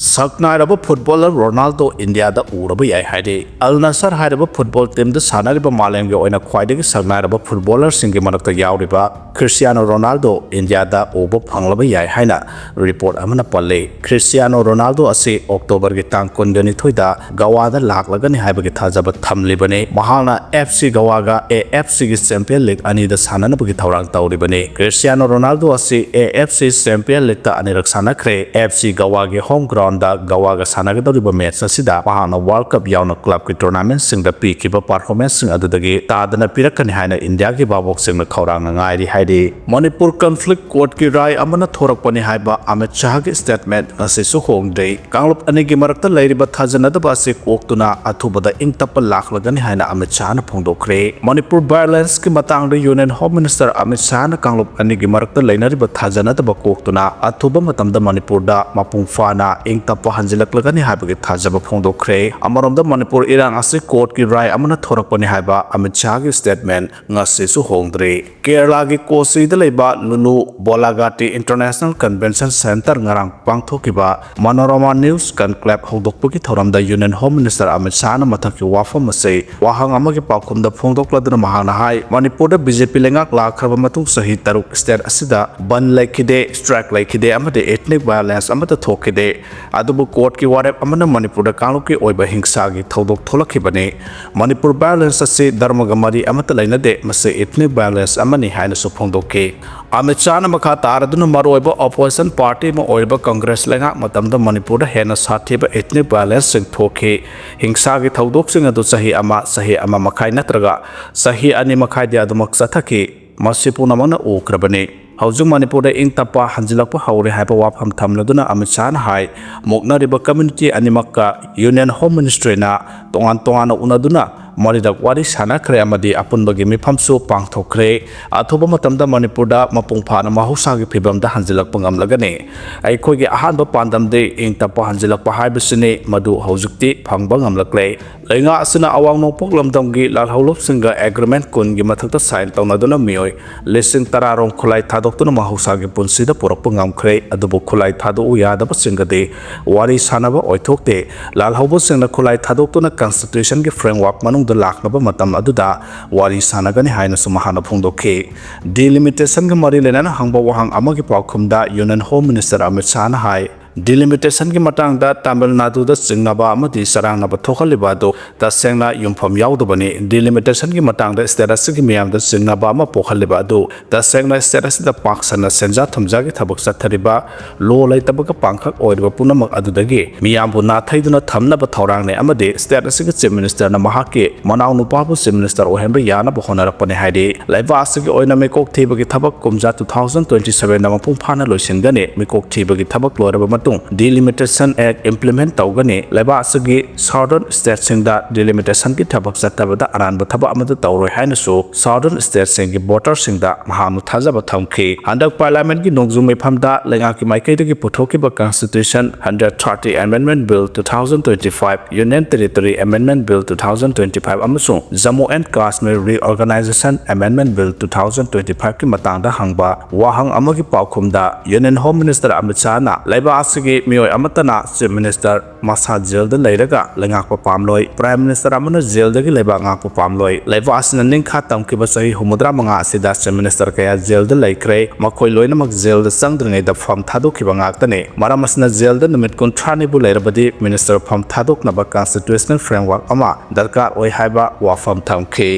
ꯁꯛꯅꯥꯏꯔꯕ ꯐꯨꯠꯕꯣꯂꯔ ꯔꯣꯅꯥꯜꯗꯣ ꯏꯟꯗꯤꯌꯥꯗ ꯎꯔꯕ ꯌꯥꯏ ꯍꯥꯏꯔꯤ꯫ ꯑꯜ ꯅꯁꯔ ꯍꯥꯏꯔꯤꯕ ꯐꯨꯠꯕꯣꯜ ꯇꯤꯝꯗ ꯁꯥꯟꯅꯔꯤꯕ ꯃꯥꯂꯦꯝꯒꯤ ꯑꯣꯏꯅ ꯈ꯭ꯋꯥꯏꯗꯒꯤ ꯁꯛꯅꯥꯏꯔꯕ ꯐꯨꯠꯕꯣꯂꯔꯁꯤꯡꯒꯤ ꯃꯔꯛꯇ ꯌꯥꯎꯔꯤꯕ ꯈ꯭ꯔꯤꯁꯇꯤꯌꯥꯅꯣ ꯔꯣꯅꯥꯜꯗꯣ ꯏꯟꯗꯤꯌꯥꯗ ꯎꯕ ꯐꯪꯂꯕ ꯌꯥꯏ ꯍꯥꯏꯅ ꯔꯤꯄꯣꯔꯠ ꯑꯃꯅ ꯄꯜꯂꯤ꯫ ꯈ꯭ꯔꯤꯁꯇꯤꯌꯥꯅꯣ ꯔꯣꯅꯥꯜꯗꯣ ꯑꯁꯤ ꯑꯣꯛꯇꯣꯕꯔꯒꯤ ꯇꯥꯡ ꯀꯨꯟꯒ ꯅꯤꯊꯣꯏꯗ ꯒꯋꯥꯗ ꯂꯥꯛꯂꯒꯅꯤ ꯍꯥꯏꯕꯒꯤ ꯊꯥꯖꯕ ꯊꯝꯂꯤꯕꯅꯤ꯫ ꯃꯍꯥꯛꯅ ꯑꯦꯐ ꯁꯤ ꯒꯋꯥꯒ ꯑꯦ ꯑꯦꯐ ꯁꯤꯒꯤ ꯆꯦꯝꯄꯤꯌꯟ ꯂꯤꯒ ꯑꯅꯤꯗ ꯁꯥꯟꯅꯅꯕꯒꯤ ꯊꯧꯔꯥꯡ ꯇꯧꯔꯤꯕꯅꯤ꯫ ꯈ꯭ꯔꯤꯁꯇꯤꯌꯥꯅꯣ ꯔꯣꯅꯥꯜꯗꯣ ꯑꯁꯤ ꯑꯦ ꯑꯦꯐ ꯁꯤ ꯆꯦꯝꯄꯤꯌꯟ ꯂꯤꯒꯇ ꯑꯅꯤꯔꯛ ꯁꯥꯟꯅꯈ꯭ꯔꯦ꯫ ꯑꯦꯐ ꯁꯤ ꯒꯋꯥꯒꯤ ꯍꯣꯝ ꯒ꯭ꯔꯥꯎꯟꯗ ꯒꯋꯥꯒ ꯁꯥꯟꯅꯒꯗꯧꯔꯤꯕ ꯃꯦꯆ ꯑꯁꯤꯗ ꯃꯍꯥꯛꯅ ꯋꯥꯔꯜ ꯀꯞ ꯌꯥꯎꯅ ꯀ꯭ꯂꯕꯀꯤ ꯇꯣꯔꯅꯥꯃꯦꯟꯠꯁꯤꯡꯗ ꯄꯤꯈꯤꯕ ꯄꯔꯐꯣꯔꯃꯦꯟꯁꯁꯤꯡ ꯑꯗꯨꯗꯒꯤ ꯇꯥꯗꯅ ꯄꯤꯔꯛꯀꯅꯤ ꯍꯥꯏꯅ ꯏꯟꯗꯤꯌꯥꯒꯤ ꯚꯥꯕꯣꯛꯁꯤꯡꯅ ꯈꯧꯔꯥꯡꯅ ꯉꯥꯏꯔꯤ ꯍꯥꯏꯔꯤ꯫ ꯃꯅꯤꯄꯨꯔ ꯀꯟꯐ꯭ꯂꯤꯛ ꯀꯣꯔꯠꯀꯤ ꯔꯥꯏ ꯑꯃꯅ ꯊꯣꯔꯛꯄꯅꯤ ꯍꯥꯏꯕ ꯑꯃꯤꯠ ꯁꯥꯍꯒꯤ ꯁ꯭ꯇꯦꯠꯃꯦꯟꯠ ꯉꯁꯤꯁꯨ ꯍꯣꯡꯗ꯭ꯔꯤ꯫ ꯀꯥꯡꯂꯨꯞ ꯑꯅꯤꯒꯤ ꯃꯔꯛꯇ ꯂꯩꯔꯤꯕ ꯊꯥꯖꯅꯗꯕ ꯑꯁꯤ ꯀꯣꯛꯇꯨꯅ ꯑꯊꯨꯕꯗ ꯏꯪ ꯇꯞꯄ ꯂꯥꯛꯂꯒꯅꯤ ꯍꯥꯏꯅ ꯑꯃꯤꯠ ꯁꯥꯍꯅ ꯐꯣꯡꯗꯣꯛꯈ꯭ꯔꯦ꯫ ꯃꯅꯤꯄꯨꯔ ꯚꯥꯏꯑꯣꯂꯦꯟꯁꯀꯤ ꯃꯇꯥꯡꯗ ꯌꯨꯅꯤꯌꯟ ꯍꯣꯝ ꯃꯤꯅꯤꯁꯇꯔ ꯑꯃꯤꯠ ꯁꯥꯍꯅ ꯀꯥꯡꯂꯨꯞ ꯑꯅꯤꯒꯤ ꯃꯔꯛꯇ ꯂꯩꯅꯔꯤꯕ ꯊꯥꯖꯅꯗꯕ ꯀꯣꯛꯇꯨꯅ ꯑꯊꯨꯕ ꯃꯇꯝꯗ ꯃꯅꯤꯄꯨꯔꯗ ꯃꯄꯨꯡ ꯐꯥꯅ ꯏꯪ ꯇꯞꯄ ꯍꯟꯖꯤꯜꯂꯛꯂꯒꯅꯤ ꯍꯥꯏꯕꯒꯤ ꯊꯥꯖꯕ ꯐꯣꯡꯗꯣꯛꯈ꯭ꯔꯦ꯫ ꯑꯃꯔꯣꯝꯗ ꯃꯅꯤꯄꯨꯔ ꯏꯔꯥꯡ ꯑꯁꯤ ꯀꯣꯔꯠꯀꯤ ꯔꯥꯏ ꯑꯃꯅ ꯊꯣꯔꯛꯄꯅꯤ ꯍꯥꯏꯕ ꯑꯃꯤꯠ ꯁꯥꯍꯒꯤ ꯁ꯭ꯇꯦꯠꯃꯦꯟꯠ ꯉꯁꯤꯁꯨ ꯍꯣꯡꯗ꯭ꯔꯤ꯫ ꯀꯦꯔꯂꯥꯒꯤ ꯀꯣꯆꯤꯗ ꯂꯩꯕ ꯂꯨꯂꯨ ꯕꯣꯂꯥꯒꯥꯇꯤ ꯏꯟꯇꯔꯅꯦꯁꯅꯦꯜ ꯀꯟꯚꯦꯟꯁꯟ ꯁꯦꯟꯇꯔ ꯉꯔꯥꯡ ꯄꯥꯡꯊꯣꯛꯈꯤꯕ ꯃꯅꯣꯔꯃꯥ ꯅ꯭ꯌꯨꯁ ꯀꯟꯀ꯭ꯂꯦꯕ ꯍꯧꯗꯣꯛꯄꯒꯤ ꯊꯧꯔꯝꯗ ꯌꯨꯅꯤꯌꯟ ꯍꯣꯝ ꯃꯤꯅꯤꯁꯇꯔ ꯑꯃꯤꯠ ꯁꯥꯍꯅ ꯃꯊꯛꯀꯤ ꯋꯥꯐꯝ ꯑꯁꯤ ꯋꯥꯍꯪ ꯑꯃꯒꯤ ꯄꯥꯎꯈꯨꯝꯗ ꯐꯣꯡꯗꯣꯛꯂꯗꯨꯅ ꯃꯍꯥꯛꯅ ꯍꯥꯏ, ꯃꯅꯤꯄꯨꯔꯗ ꯕꯤ ꯖꯦ ꯄꯤ ꯂꯩꯉꯥꯛ ꯂꯥꯛꯈ꯭ꯔꯕ ꯃꯇꯨꯡ ꯆꯍꯤ ꯇꯔꯨꯛ ꯁ꯭ꯇꯦꯠ ꯑꯁꯤꯗ ꯕꯟꯗ ꯂꯩꯈꯤꯗꯦ, ꯁ꯭ꯇ꯭ꯔꯥꯏꯛ ꯂꯩꯈꯤꯗꯦ ꯑꯃꯗꯤ ꯏꯊꯅꯤꯛ ꯚꯥꯏꯑꯣꯂꯦꯟꯁ ꯑꯃꯠꯇ ꯊꯣꯛꯈꯤꯗꯦ꯫ ꯑꯗꯨꯕꯨ ꯀꯣꯔꯠꯀꯤ ꯋꯥꯔꯦꯞ ꯑꯃꯅ ꯃꯅꯤꯄꯨꯔꯗ ꯀꯥꯡꯂꯨꯞꯀꯤ ꯑꯣꯏꯕ ꯍꯤꯡꯁꯥꯒꯤ ꯊꯧꯗꯣꯛ ꯊꯣꯛꯂꯛꯈꯤꯕꯅꯤ꯫ ꯃꯅꯤꯄꯨꯔ violence ꯑꯁꯤ ꯙꯔꯃꯒ ꯃꯔꯤ ꯑꯃꯠꯇ ꯂꯩꯅꯗꯦ, ꯃꯁꯤ ethnic violence ꯑꯃꯅꯤ ꯍꯥꯏꯅꯁꯨ ꯐꯣꯡꯗꯣꯛꯈꯤ꯫ ꯑꯃꯤꯠ ꯁꯥꯍꯅ ꯃꯈꯥ ꯇꯥꯔꯗꯨꯅ ꯃꯔꯨꯑꯣꯏꯕ opposition party ꯑꯃ ꯑꯣꯏꯔꯤꯕ ꯀꯪꯒ꯭ꯔꯦꯁ ꯂꯩꯉꯥꯛ ꯃꯇꯝꯗ ꯃꯅꯤꯄꯨꯔꯗ ꯍꯦꯟꯅ ꯁꯥꯊꯤꯕ ethnic violenceꯁꯤꯡ ꯊꯣꯛꯈꯤ꯫ ꯍꯤꯡꯁꯥꯒꯤ ꯊꯧꯗꯣꯛꯁꯤꯡ ꯑꯗꯨ ꯆꯍꯤ ꯑꯃ, ꯆꯍꯤ ꯑꯃ ꯃꯈꯥꯏ ꯅꯠꯇ꯭ꯔꯒ ꯆꯍꯤ ꯑꯅꯤ ꯃꯈꯥꯏꯗꯤ ꯑꯗꯨꯃꯛ ꯆꯠꯊꯈꯤ꯫ ꯃꯁꯤ ꯄꯨꯝꯅꯃꯛꯅ ꯎꯈ꯭ꯔꯕꯅꯤ꯫ ꯍꯧꯖꯤꯛ ꯃꯅꯤꯄꯨꯔꯗ ꯏꯪ ꯇꯞꯄ ꯍꯟꯖꯤꯜꯂꯛꯄ ꯍꯧꯔꯦ ꯍꯥꯏꯕ ꯋꯥꯐꯝ ꯊꯝꯂꯗꯨꯅ ꯑꯃꯤꯠ ꯁꯥꯍꯅ ꯍꯥꯏ, ꯃꯨꯛꯅꯔꯤꯕ community ꯑꯅꯤꯃꯛꯀ Union Home Ministryꯅ ꯇꯣꯉꯥꯟ ꯇꯣꯉꯥꯟꯅ ꯎꯅꯗꯨꯅ ꯃꯔꯤꯔꯛ ꯋꯥꯔꯤ ꯁꯥꯟꯅꯈ꯭ꯔꯦ ꯑꯃꯗꯤ ꯑꯄꯨꯟꯕꯒꯤ ꯃꯤꯐꯝꯁꯨ ꯄꯥꯡꯊꯣꯛꯈ꯭ꯔꯦ꯫ ꯑꯊꯨꯕ ꯃꯇꯝꯗ ꯃꯅꯤꯄꯨꯔꯗ ꯃꯄꯨꯡ ꯐꯥꯅ ꯃꯍꯧꯁꯥꯒꯤ ꯐꯤꯕꯝꯗ ꯍꯟꯖꯤꯜꯂꯛꯄ ꯉꯝꯂꯒꯅꯤ꯫ ꯑꯩꯈꯣꯏꯒꯤ ꯑꯍꯥꯟꯕ ꯄꯥꯟꯗꯝꯗꯤ ꯏꯪ ꯇꯞꯄ ꯍꯟꯖꯤꯜꯂꯛꯄ ꯍꯥꯏꯕꯁꯤꯅꯤ, ꯃꯗꯨ ꯍꯧꯖꯤꯛꯇꯤ ꯐꯪꯕ ꯉꯝꯂꯛꯂꯦ꯫ ꯂꯩꯉꯥꯛ ꯑꯁꯤꯅ ꯑꯋꯥꯡ ꯅꯣꯡꯄꯣꯛ ꯂꯝꯗꯝꯒꯤ ꯂꯥꯜꯍꯧꯂꯨꯞꯁꯤꯡꯒ agreement ꯀꯨꯟꯒꯤ ꯃꯊꯛꯇ sign ꯇꯧꯅꯗꯨꯅ ꯃꯤꯑꯣꯏ ꯂꯤꯁꯤꯡ ꯇꯔꯥ ꯔꯣꯝ ꯈꯨꯠꯂꯥꯏ ꯊꯥꯗꯣꯛꯇꯨꯅ ꯃꯍꯧꯁꯥꯒꯤ ꯄꯨꯟꯁꯤꯗ ꯄꯨꯔꯛꯄ ꯉꯝꯈ꯭ꯔꯦ꯫ ꯑꯗꯨꯕꯨ ꯈꯨꯠꯂꯥꯏ ꯊꯥꯗꯣꯛꯎ ꯌꯥꯗꯕꯁꯤꯡꯒꯗꯤ ꯋꯥꯔꯤ ꯁꯥꯅꯕ ꯑꯣꯏꯊꯣꯛꯇꯦ꯫ ꯂꯥꯜꯍꯧꯕꯁꯤꯡꯅ ꯈꯨꯠꯂꯥꯏ ꯊꯥꯗꯣꯛꯇꯨꯅ constitutionꯒꯤ framework ꯃꯅꯨꯡꯗ ꯂꯥꯛꯅꯕ ꯃꯇꯝ ꯑꯗꯨꯗ ꯋꯥꯔꯤ ꯁꯥꯅꯒꯅꯤ ꯍꯥꯏꯅꯁꯨ ꯃꯍꯥꯛꯅ ꯐꯣꯡꯗꯣꯛꯈꯤ꯫ Delimitationꯒ ꯃꯔꯤ ꯂꯩꯅꯅ ꯍꯪꯕ ꯋꯥꯍꯪ ꯑꯃꯒꯤ ꯄꯥꯎꯈꯨꯝꯗ Union Home Minister ꯑꯃꯤꯠ ꯁꯥꯍꯅ ꯍꯥꯏ, Delimitationꯒꯤ ꯃꯇꯥꯡꯗ ꯇꯥꯃꯤꯜ ꯅꯥꯗꯨꯗ ꯆꯤꯡꯅꯕ ꯑꯃꯗꯤ ꯆꯔꯥꯡꯅꯕ ꯊꯣꯛꯍꯜꯂꯤꯕ ꯑꯗꯨ ꯇꯁꯦꯡꯅ ꯌꯨꯝꯐꯝ ꯌꯥꯎꯗꯕꯅꯤ꯫ Delimitationꯒꯤ ꯃꯇꯥꯡꯗ state ꯑꯁꯤꯒꯤ ꯃꯤꯌꯥꯝꯗ ꯆꯤꯡꯅꯕ ꯑꯃ ꯄꯣꯛꯍꯜꯂꯤꯕ ꯑꯗꯨ ꯇꯁꯦꯡꯅ state ꯑꯁꯤꯗ ꯄꯥꯛ ꯁꯟꯅ ꯁꯦꯟꯖꯥ ꯊꯨꯝꯖꯥꯒꯤ ꯊꯕꯛ ꯆꯠꯊꯔꯤꯕ law ꯂꯩꯇꯕꯒ ꯄꯥꯡꯈꯛ ꯑꯣꯏꯔꯤꯕ ꯄꯨꯝꯅꯃꯛ ꯑꯗꯨꯗꯒꯤ ꯃꯤꯌꯥꯝꯕꯨ ꯅꯥꯊꯩꯗꯨꯅ ꯊꯝꯅꯕ ꯊꯧꯔꯥꯡꯅꯤ ꯑꯃꯗꯤ state ꯑꯁꯤꯒꯤ Chief Ministerꯅ ꯃꯍꯥꯛꯀꯤ ꯃꯅꯥꯎ ꯅꯨꯄꯥꯕꯨ Chief Minister ꯑꯣꯏꯍꯟꯕ ꯌꯥꯅꯕ ꯍꯣꯠꯅꯔꯛꯄꯅꯤ ꯍꯥꯏꯔꯤ꯫ ꯂꯩꯕꯥꯛ ꯑꯁꯤꯒꯤ ꯑꯣꯏꯅ ꯃꯤꯀꯣꯛ ꯊꯤꯕꯒꯤ ꯊꯕꯛ ꯀꯨꯝꯖꯥ two thousand twenty sevenꯗ ꯃꯄꯨꯡ ꯐꯥꯅ ꯂꯣꯏꯁꯤꯟꯒꯅꯤ꯫ ꯃꯤꯀꯣꯛ ꯊꯤꯕꯒꯤ ꯊꯕꯛ ꯂꯣꯏꯔꯕ ꯃꯇꯨꯡ Delimitation Act implement ꯇꯧꯒꯅꯤ꯫ ꯂꯩꯕꯥꯛ ꯑꯁꯤꯒꯤ Southern stateꯁꯤꯡꯗ delimitationꯒꯤ ꯊꯕꯛ ꯆꯠꯊꯕꯗ ꯑꯔꯥꯟꯕ ꯊꯕꯛ ꯑꯃꯠꯇ ꯇꯧꯔꯣꯏ ꯍꯥꯏꯅꯁꯨ Southern stateꯁꯤꯡꯒꯤ voterꯁꯤꯡꯗ ꯃꯍꯥꯛꯅ ꯊꯥꯖꯕ ꯊꯝꯈꯤ꯫ ꯍꯟꯗꯛ Parliamentꯀꯤ ꯅꯣꯡꯖꯨ ꯃꯤꯐꯝꯗ ꯂꯩꯉꯥꯛꯀꯤ ꯃꯥꯏꯀꯩꯗꯒꯤ ꯄꯨꯊꯣꯛꯈꯤꯕ Constitution hundred thirty Amendment Bill two thousand twenty-five, Union Territory Amendment Bill two thousand twenty-five ꯑꯃꯁꯨꯡ Jammu and Kashmir Reorganization Amendment Bill two thousand twenty-fiveꯀꯤ ꯃꯇꯥꯡꯗ ꯍꯪꯕ ꯋꯥꯍꯪ ꯑꯃꯒꯤ ꯄꯥꯎꯈꯨꯝꯗ Union Home Minister ꯑꯃꯤꯠ ꯁꯥꯍꯅ ꯂꯩꯕꯥꯛ ꯑꯁꯤꯒꯤ ꯃꯤꯑꯣꯏ ꯑꯃꯠꯇꯅ Chief Minister ꯃꯁꯥ ꯖꯦꯜꯗ ꯂꯩꯔꯒ ꯂꯩꯉꯥꯛꯄ ꯄꯥꯝꯂꯣꯏ꯫ Prime Minister ꯑꯃꯅ ꯖꯦꯜꯗꯒꯤ ꯂꯩꯕꯥꯛ ꯉꯥꯛꯄ ꯄꯥꯝꯂꯣꯏ꯫ ꯂꯩꯕꯥꯛ ꯑꯁꯤꯅ ꯅꯤꯡꯈꯥ ꯇꯝꯈꯤꯕ ꯆꯍꯤ ꯍꯨꯝꯐꯨꯇꯔꯥ ꯃꯉꯥ ꯑꯁꯤꯗ Chief Minister ꯀꯌꯥ ꯖꯦꯜꯗ ꯂꯩꯈ꯭ꯔꯦ꯫ ꯃꯈꯣꯏ ꯂꯣꯏꯅꯃꯛ ꯖꯦꯜꯗ ꯆꯪꯗ꯭ꯔꯤꯉꯩꯗ ꯐꯝ ꯊꯥꯗꯣꯛꯈꯤꯕ ꯉꯥꯛꯇꯅꯤ꯫ ꯃꯔꯝ ꯑꯁꯤꯅ ꯖꯦꯜꯗ ꯅꯨꯃꯤꯠ ꯀꯨꯟꯊ꯭ꯔꯥ ꯅꯤꯕꯨ ꯂꯩꯔꯕꯗꯤ Minister ꯐꯝ ꯊꯥꯗꯣꯛꯅꯕ constitutional framework ꯑꯃ ꯗꯔꯀꯥꯔ ꯑꯣꯏ ꯍꯥꯏꯕ ꯋꯥꯐꯝ ꯊꯝꯈꯤ꯫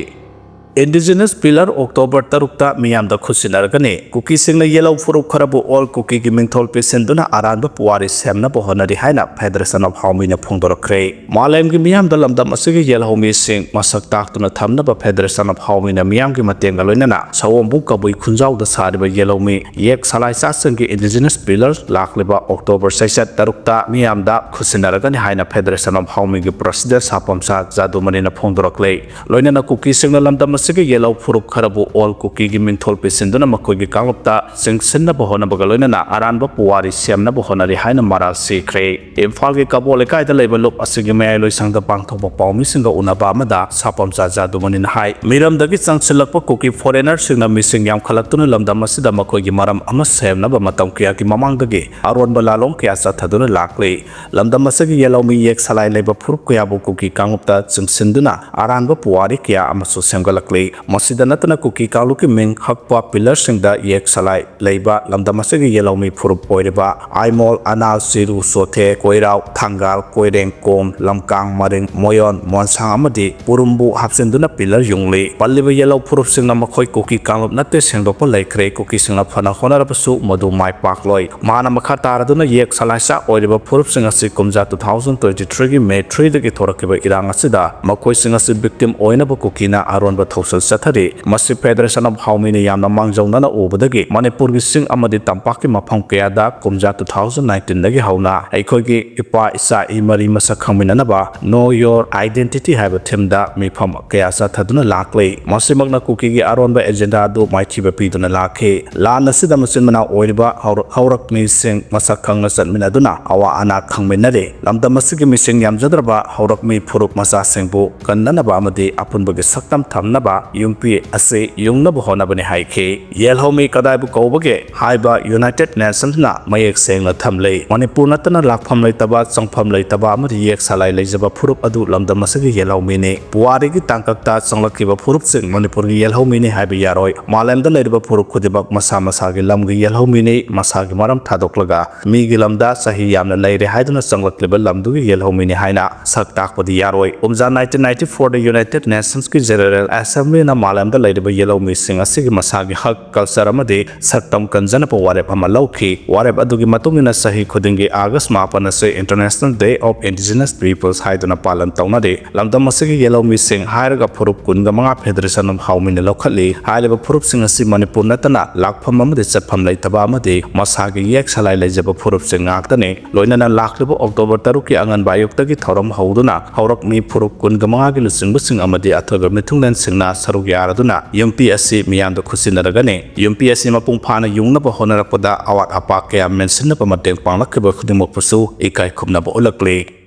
Indigenous Pillar October ꯇꯔꯨꯛꯇ ꯃꯤꯌꯥꯝꯗ ꯈꯨꯠꯁꯤꯟꯅꯔꯒꯅꯤ꯫ ꯀꯨꯀꯤꯁꯤꯡꯅ ꯌꯦꯜꯍꯧ ꯐꯨꯔꯨꯞ ꯈꯔꯕꯨ ꯑꯣꯜ ꯀꯨꯀꯤꯒꯤ ꯃꯤꯡꯊꯣꯜ ꯄꯤꯁꯤꯟꯗꯨꯅ ꯑꯔꯥꯟꯕ ꯄꯨꯋꯥꯔꯤ ꯁꯦꯝꯅꯕ ꯍꯣꯠꯅꯔꯤ ꯍꯥꯏꯅ Federation of ꯍꯥꯎꯃꯤꯅ ꯐꯣꯡꯗꯣꯔꯛꯈ꯭ꯔꯦ꯫ ꯃꯥꯂꯦꯝꯒꯤ ꯃꯤꯌꯥꯝꯗ ꯂꯝꯗꯝ ꯑꯁꯤꯒꯤ ꯌꯦꯜꯍꯧꯃꯤꯁꯤꯡ ꯃꯁꯛ ꯇꯥꯛꯇꯨꯅ ꯊꯝꯅꯕ Federation of ꯍꯥꯎꯃꯤꯅ ꯃꯤꯌꯥꯝꯒꯤ ꯃꯇꯦꯡꯒ ꯂꯣꯏꯅꯅ ꯁꯑꯣꯝꯕꯨꯡ ꯀꯕꯨꯏ ꯈꯨꯟꯖꯥꯎꯗ ꯁꯥꯔꯤꯕ ꯌꯦꯜꯍꯧꯃꯤ ꯌꯦꯛ ꯁꯂꯥꯏꯆꯥꯁꯤꯡꯒꯤ Indigenous Pillar ꯂꯥꯛꯂꯤꯕ October ꯆꯩꯆꯠ ꯇꯔꯨꯛꯇ ꯃꯤꯌꯥꯝꯗ ꯈꯨꯠꯁꯤꯟꯅꯔꯒꯅꯤ ꯍꯥꯏꯅ Federation of ꯍꯥꯎꯃꯤꯒꯤ President ꯁꯥꯄꯝꯆꯥ ꯖꯥꯗꯨꯃꯅꯤꯅ ꯐꯣꯡꯗꯣꯔꯛꯂꯦ꯫ ꯂꯣꯏꯅꯅ ꯀꯨꯀꯤꯁꯤꯡꯅ ꯂꯝꯗꯝ ꯑꯁꯤꯒꯤ ꯌꯦꯜꯍꯧ ꯐꯨꯔꯨꯞ ꯈꯔꯕꯨ ꯑꯣꯜ ꯀꯨꯀꯤꯒꯤ ꯃꯤꯡꯊꯣꯜ ꯄꯤꯁꯤꯟꯗꯨꯅ ꯃꯈꯣꯏꯒꯤ ꯀꯥꯡꯂꯨꯞꯇ ꯆꯤꯡꯁꯤꯟꯅꯕ ꯍꯣꯠꯅꯕꯒ ꯂꯣꯏꯅꯅ ꯑꯔꯥꯟꯕ ꯄꯨꯋꯥꯔꯤ ꯁꯦꯝꯅꯕ ꯍꯣꯠꯅꯔꯤ ꯍꯥꯏꯅ ꯃꯔꯥꯜ ꯁꯤꯈ꯭ꯔꯦ꯫ ꯏꯝꯐꯥꯜꯒꯤ ꯀꯕꯣ ꯂꯩꯀꯥꯏꯗ ꯂꯩꯕ ꯂꯨꯞ ꯑꯁꯤꯒꯤ ꯃꯌꯥꯏ ꯂꯣꯏꯁꯪꯗ ꯄꯥꯡꯊꯣꯛꯄ ꯄꯥꯎꯃꯤꯁꯤꯡꯒ ꯎꯅꯕ ꯑꯃꯗ ꯁꯥꯄꯝꯆꯥ ꯖꯥꯗꯨꯃꯅꯤꯅ ꯍꯥꯏ, ꯃꯤꯔꯝꯗꯒꯤ ꯆꯪꯁꯤꯜꯂꯛꯄ ꯀꯨꯀꯤ foreignerꯁꯤꯡꯅ ꯃꯤꯁꯤꯡ ꯌꯥꯝꯈꯠꯂꯛꯇꯨꯅ ꯂꯝꯗꯝ ꯑꯁꯤꯗ ꯃꯈꯣꯏꯒꯤ ꯃꯔꯝ ꯑꯃ ꯁꯦꯝꯅꯕ ꯃꯇꯝ ꯀꯌꯥꯒꯤ ꯃꯃꯥꯡꯗꯒꯤ ꯑꯔꯣꯟꯕ ꯂꯥꯂꯣꯡ ꯀꯌꯥ ꯆꯠꯊꯗꯨꯅ ꯂꯥꯛꯂꯤ꯫ ꯂꯝꯗꯝ ꯑꯁꯤꯒꯤ ꯌꯦꯜꯍꯧꯃꯤ ꯌꯦꯛ ꯁꯂꯥꯏ ꯂꯩꯕ ꯐꯨꯔꯨꯞ ꯀꯌꯥꯕꯨ ꯀꯨꯀꯤ ꯀꯥꯡꯂꯨꯞꯇ ꯆꯤꯡꯁꯤꯟꯗꯨꯅ ꯑꯔꯥꯟꯕ ꯄꯨꯋꯥꯔꯤ ꯀꯌꯥ ꯑꯃꯁꯨ ꯁꯦꯝꯒꯠꯂꯛꯂꯤ꯫ ꯃꯁꯤꯗ ꯅꯠꯇꯅ ꯀꯨꯀꯤ ꯀꯥꯡꯂꯨꯞꯀꯤ ꯃꯤꯡ ꯍꯛꯄ pillarꯁꯤꯡꯗ ꯌꯦꯛ ꯁꯂꯥꯏ ꯂꯩꯕ ꯂꯝꯗꯝ ꯑꯁꯤꯒꯤ ꯌꯦꯜꯍꯧꯃꯤ ꯐꯨꯔꯨꯞ ꯑꯣꯏꯔꯤꯕ ꯑꯥꯏꯃꯣꯜ, ꯑꯅꯥꯜ, ꯆꯤꯔꯨ, ꯆꯣꯊꯦ, ꯀꯣꯏꯔꯥꯎ, ꯊꯪꯒꯥꯜ, ꯀꯣꯏꯔꯦꯡ, ꯀꯣꯝ, ꯂꯝꯀꯥꯡ, ꯃꯔꯤꯡ, ꯃꯣꯌꯣꯟ, ꯃꯣꯟꯁꯥꯡ ꯑꯃꯗꯤ ꯄꯨꯔꯨꯝꯕꯨ ꯍꯥꯞꯆꯤꯟꯗꯨꯅ pillar ꯌꯨꯡꯂꯤ꯫ ꯄꯜꯂꯤꯕ ꯌꯦꯜꯍꯧ ꯐꯨꯔꯨꯞꯁꯤꯡꯅ ꯃꯈꯣꯏ ꯀꯨꯀꯤ ꯀꯥꯡꯂꯨꯞ ꯅꯠꯇꯦ ꯁꯦꯡꯗꯣꯛꯄ ꯂꯩꯈ꯭ꯔꯦ꯫ ꯀꯨꯀꯤꯁꯤꯡꯅ ꯐꯅ ꯍꯣꯠꯅꯔꯕꯁꯨ ꯃꯗꯨ ꯃꯥꯏ ꯄꯥꯛꯂꯣꯏ꯫ ꯃꯥꯅ ꯃꯈꯥ ꯇꯥꯔꯗꯨꯅ ꯌꯦꯛ ꯁꯂꯥꯏꯆꯥ ꯑꯣꯏꯔꯤꯕ ꯐꯨꯔꯨꯞꯁꯤꯡ ꯑꯁꯤ ꯀꯨꯝꯖꯥ two thousand twenty threeꯒꯤ May threeꯗꯒꯤ ꯊꯣꯔꯛꯈꯤꯕ ꯏꯔꯥꯡ ꯑꯁꯤꯗ ꯃꯈꯣꯏꯁꯤꯡ ꯑꯁꯤ victim ꯑꯣꯏꯅꯕ ꯀꯨꯀꯤꯅ ꯑꯔꯣꯟꯕ ꯊꯧꯁꯤꯜ ꯆꯠꯊꯔꯤ꯫ ꯃꯁꯤ Federation of ꯍꯥꯎꯃꯤꯅ ꯌꯥꯝꯅ ꯃꯥꯡꯖꯧꯅꯅ ꯎꯕꯗꯒꯤ ꯃꯅꯤꯄꯨꯔꯒꯤ ꯆꯤꯡ ꯑꯃꯗꯤ ꯇꯝꯄꯥꯛꯀꯤ ꯃꯐꯝ ꯀꯌꯥꯗ ꯀꯨꯝꯖꯥ two thousand nineteenꯗꯒꯤ ꯍꯧꯅ ꯑꯩꯈꯣꯏꯒꯤ ꯏꯄꯥ ꯏꯆꯥ ꯏ ꯃꯔꯤ ꯃꯁꯛ ꯈꯪꯃꯤꯟꯅꯅꯕ Know Your Identity ꯍꯥꯏꯕ themeꯗ ꯃꯤꯐꯝ ꯀꯌꯥ ꯆꯠꯊꯗꯨꯅ ꯂꯥꯛꯂꯤ꯫ ꯃꯁꯤꯃꯛꯅ ꯀꯨꯀꯤꯒꯤ ꯑꯔꯣꯟꯕ agenda ꯑꯗꯨ ꯃꯥꯏꯊꯤꯕ ꯄꯤꯗꯨꯅ ꯂꯥꯛꯈꯤ꯫ ꯂꯥꯟ ꯑꯁꯤꯗ ꯃꯆꯤꯟ ꯃꯅꯥꯎ ꯑꯣꯏꯔꯤꯕ ꯍꯧꯔꯛ-, ꯍꯧꯔꯛꯃꯤꯁꯤꯡ ꯃꯁꯛ ꯈꯪꯅ ꯆꯠꯃꯤꯟꯅꯗꯨꯅ ꯑꯋꯥ ꯑꯅꯥ ꯈꯪꯃꯤꯟꯅꯔꯤ꯫ ꯂꯝꯗꯝ ꯑꯁꯤꯒꯤ ꯃꯤꯁꯤꯡ ꯌꯥꯝꯖꯗ꯭ꯔꯕ ꯍꯧꯔꯛꯃꯤ ꯐꯨꯔꯨꯞ ꯃꯆꯥꯁꯤꯡꯕꯨ ꯀꯟꯅꯅꯕ ꯑꯃꯗꯤ ꯑꯄꯨꯟꯕꯒꯤ ꯁꯛꯇꯝ ꯊꯝꯅꯕ ꯌꯨꯝꯕꯤ ꯑꯁꯤ ꯌꯨꯡꯅꯕ ꯍꯣꯠꯅꯕꯅꯤ ꯍꯥꯏꯈꯤ꯫ ꯌꯦꯜꯍꯧꯃꯤ ꯀꯗꯥꯏꯕꯨ ꯀꯧꯕꯒꯦ ꯍꯥꯏꯕ United Nationsꯅ ꯃꯌꯦꯛ ꯁꯦꯡꯅ ꯊꯝꯂꯤ꯫ ꯃꯅꯤꯄꯨꯔ ꯅꯠꯇꯅ ꯂꯥꯛꯐꯝ ꯂꯩꯇꯕ, ꯆꯪꯐꯝ ꯂꯩꯇꯕ ꯑꯃꯗꯤ ꯌꯦꯛ ꯁꯂꯥꯏ ꯂꯩꯖꯕ ꯐꯨꯔꯨꯞ ꯑꯗꯨ ꯂꯝꯗꯝ ꯑꯁꯤꯒꯤ ꯌꯦꯜꯍꯧꯃꯤꯅꯤ꯫ ꯄꯨꯋꯥꯔꯤꯒꯤ ꯇꯥꯡꯀꯛꯇ ꯆꯪꯂꯛꯈꯤꯕ ꯐꯨꯔꯨꯞꯁꯤꯡ ꯃꯅꯤꯄꯨꯔꯒꯤ ꯌꯦꯜꯍꯧꯃꯤꯅꯤ ꯍꯥꯏꯕ ꯌꯥꯔꯣꯏ꯫ ꯃꯥꯂꯦꯝꯗ ꯂꯩꯔꯤꯕ ꯐꯨꯔꯨꯞ ꯈꯨꯗꯤꯡꯃꯛ ꯃꯁꯥ ꯃꯁꯥꯒꯤ ꯂꯝꯒꯤ ꯌꯦꯜꯍꯧꯃꯤꯅꯤ꯫ ꯃꯁꯥꯒꯤ ꯃꯔꯝ ꯊꯥꯗꯣꯛꯂꯒ ꯃꯤꯒꯤ ꯂꯝꯗ ꯆꯍꯤ ꯌꯥꯝꯅ ꯂꯩꯔꯦ ꯍꯥꯏꯗꯨꯅ ꯆꯪꯂꯛꯂꯤꯕ ꯂꯝꯗꯨꯒꯤ ꯌꯦꯜꯍꯧꯃꯤꯅꯤ ꯍꯥꯏꯅ ꯁꯛ ꯇꯥꯛꯄꯗꯤ ꯌꯥꯔꯣꯏ꯫ ꯀꯨꯝꯖꯥ nineteen ninety fourꯗ United Nationsꯀꯤ General Assemblyꯅ ꯃꯥꯂꯦꯝꯗ ꯂꯩꯔꯤꯕ ꯌꯦꯜꯍꯧꯃꯤꯁꯤꯡ ꯑꯁꯤꯒꯤ ꯃꯁꯥꯒꯤ ꯍꯛ, culture ꯑꯃꯗꯤ ꯁꯛꯇꯝ ꯀꯟꯖꯅꯕ ꯋꯥꯔꯦꯞ ꯑꯃ ꯂꯧꯈꯤ꯫ ꯋꯥꯔꯦꯞ ꯑꯗꯨꯒꯤ ꯃꯇꯨꯡ ꯏꯟꯅ ꯆꯍꯤ ꯈꯨꯗꯤꯡꯒꯤ August ꯃꯥꯄꯟ ꯑꯁꯤ International Day of Indigenous Peoples ꯍꯥꯏꯗꯨꯅ ꯄꯥꯂꯟ ꯇꯧꯅꯔꯤ꯫ ꯂꯝꯗꯝ ꯑꯁꯤꯒꯤ ꯌꯦꯜꯍꯧꯃꯤꯁꯤꯡ ꯍꯥꯏꯔꯒ ꯐꯨꯔꯨꯞ ꯀꯨꯟꯒ ꯃꯉꯥ Federation of Haominꯅ ꯂꯧꯈꯠꯂꯤ꯫ ꯍꯥꯏꯔꯤꯕ ꯐꯨꯔꯨꯞꯁꯤꯡ ꯑꯁꯤ ꯃꯅꯤꯄꯨꯔ ꯅꯠꯇꯅ ꯂꯥꯛꯐꯝ ꯑꯃꯗꯤ ꯆꯠꯐꯝ ꯂꯩꯇꯕ ꯑꯃꯗꯤ ꯃꯁꯥꯒꯤ ꯌꯦꯛ ꯁꯂꯥꯏ ꯂꯩꯖꯕ ꯐꯨꯔꯨꯞꯁꯤꯡ ꯉꯥꯛꯇꯅꯤ꯫ ꯂꯣꯏꯅꯅ ꯂꯥꯛꯂꯤꯕ October ꯇꯔꯨꯛꯀꯤ ꯑꯉꯟꯕ ꯑꯌꯨꯛꯇꯒꯤ ꯊꯧꯔꯝ ꯍꯧꯗꯨꯅ ꯍꯧꯔꯛꯃꯤ ꯐꯨꯔꯨꯞ ꯀꯨꯟꯒ ꯃꯉꯥꯒꯤ ꯂꯨꯆꯤꯡꯕꯁꯤꯡ ꯑꯃꯗꯤ ꯑꯊꯣꯏꯕ ꯃꯤꯊꯨꯡꯂꯦꯟꯁꯤꯡꯅ ꯁꯔꯨꯛ ꯌꯥꯔꯗꯨꯅ ꯌꯨꯝꯕꯤ ꯑꯁꯤ ꯃꯤꯌꯥꯝꯗ ꯈꯨꯠꯁꯤꯟꯅꯔꯒꯅꯤ꯫ ꯌꯨꯝꯕꯤ ꯑꯁꯤ ꯃꯄꯨꯡ ꯐꯥꯅ ꯌꯨꯡꯅꯕ ꯍꯣꯠꯅꯔꯛꯄꯗ ꯑꯋꯥꯠ ꯑꯄꯥ ꯀꯌꯥ ꯃꯦꯟꯁꯤꯟꯅꯕ ꯃꯇꯦꯡ ꯄꯥꯡꯂꯛꯈꯤꯕ ꯈꯨꯗꯤꯡꯃꯛꯄꯨꯁꯨ ꯏꯀꯥꯏ ꯈꯨꯝꯅꯕ ꯎꯠꯂꯛꯂꯤ꯫